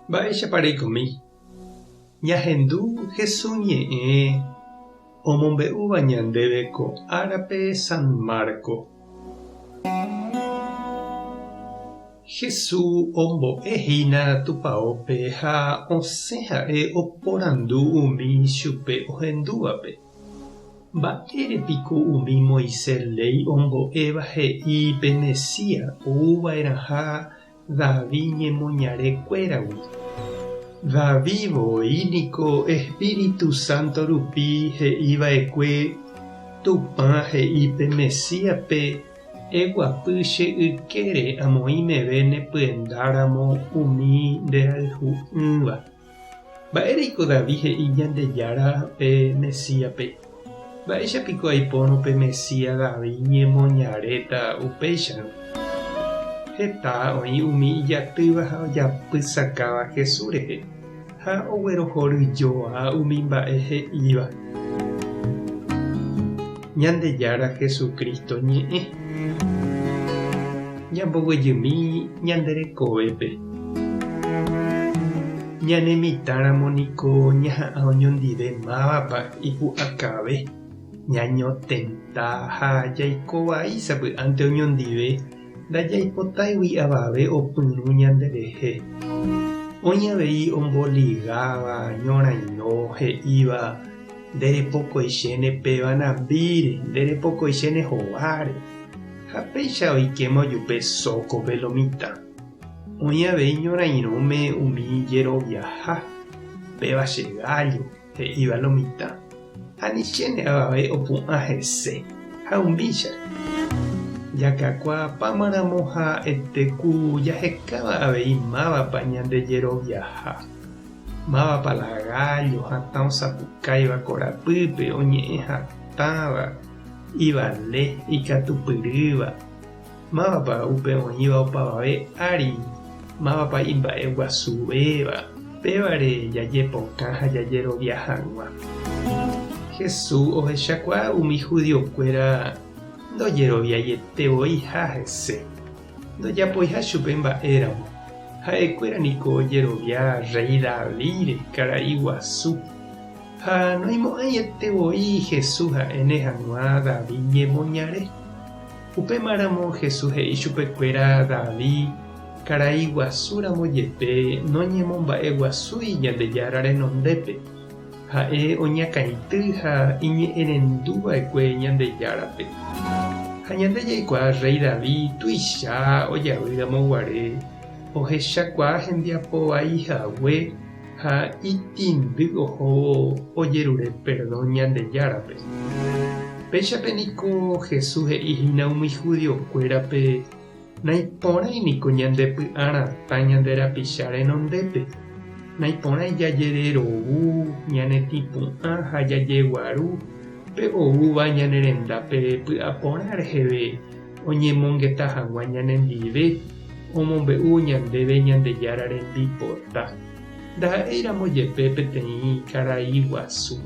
Mba'éichapa reikomi? Ñahendu Jesús ñe'ẽ omombe'úva ñandéve ko árape San Marco. Jesús ombo'e hína tupaópe ha osẽ ha'e oporandu umi chupe ohendúvape. Mba'ére piko umi Moisés léi ombo'éva he'i pe Mesías ou va'erãha David ñemoñare kuéragui? David voi niko Espíritu Santo rupi he'i va'ekue, Tupã he'i pe Mesíaspe, Eguapy che ykére amoĩ meve ne pyenda ramo umi nderayhu'ỹva. Mba'éreiko David he'i Ñandejára pe Mesíaspe? Mba'éicha piko aipórõ pe Mesías David ñemoñaréta upéicharõ? Heta oĩ umi ijatýva ha ojapysakáva Jesús rehe ha oguerohoryjoa umi mba'e he'íva. Ñandejára Jesucristo ñe'ẽ. Ñamboguejymi ñande rekovépe. Ñane mitãramo niko ñaha'ã oñondive mávapa ipu'akave, ñañotenta ha jaiko vai sapy'ánte oñondive ndajaipotáigui avave opyrũ ñanderehe. Oĩ avei omboligáva ñorairõ he'íva nderepokoichéne péva nambíre, nderepokoichéne hováre. Ha péicha oikéma ojupe sókope lo mitã. Oĩ avei ñorairõme umi jeroviaha, péva che gállo, he'íva lo mitã. Anichéne avave opu'ã hese, ha umícha. Jakakuaapámaramo ha'ete ku jahekáva avei mávapa ñande jeroviaha. Mávapa la gállo hatã osapukáiva korapýpe oñe'ẽ hatãva, ivale, ikatupyrýva. Mávapa upe oĩva opavave ári, mávapa imba'eguasuvéva, pévare jajepokã ha jajerovia hag̃ua. Jesús ohechakuaa umi judiokuéra ndojeroviaiete voiha hese, ndojapoiha chupe mba'éramo. Ha'ekuéra niko ojerovia rréi Davídre, karai guasu. Ha noimo'ãiete voi Jesús ha'éne hag̃ua David ñemoñare. Upémaramo Jesús he'i chupekuéra David karai guasúramo jepe noñemomba'eguasúi Ñandejára renondépe. Ha'e oñakãity ha iñe'ẽrenduva'ekue Ñandejárape. Ha ñande jaikuaa rréi David tuicha ojavýramo guare ohechakuaa hembiapo vai hague ha itĩndy ohóvo ojerure perdón Ñandejárape. Péichape niko Jesús he'i hína umi judiokuérape, Naiporãi niko ñande py'a ratã ñande rapicha renondépe, naiporãi jajererovu, ñanetĩpu'ã ha jajeguaru pe oúva ñane rendápe py'aporã reheve oñemongeta hag̃ua ñanendive, omombe'u ñandéve Ñandejára rembipota, ndaha'éiramo jepe peteĩ karai guasu.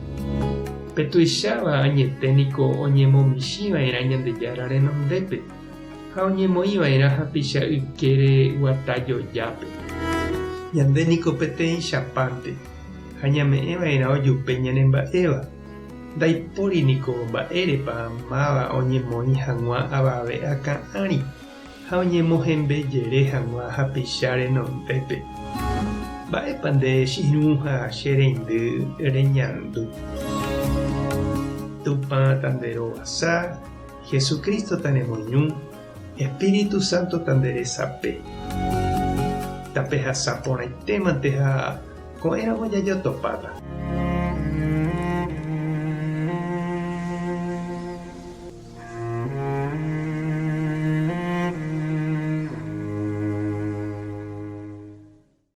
Pe tuicháva añete niko oñemomichĩva'erã Ñandejára renondépe ha oñemoĩva'erã hapicha ykére guata jojápe. Ñande niko peteĩchapánte ha ñame'ẽva'erã ojupe ñanemba'éva. Ndaipóri niko mba'érepa máva oñemoĩ hag̃ua avave akã ári ha oñemohembejere hag̃ua hapicha renondépe. Mba'épa nde che irũ ha che reindy reñandu? Tupã tanderovasa, Jesucristo tanemoirũ, Espíritu Santo tanderesape. Tapehasa porãitémante ha ko'ẽramo jajotopáta.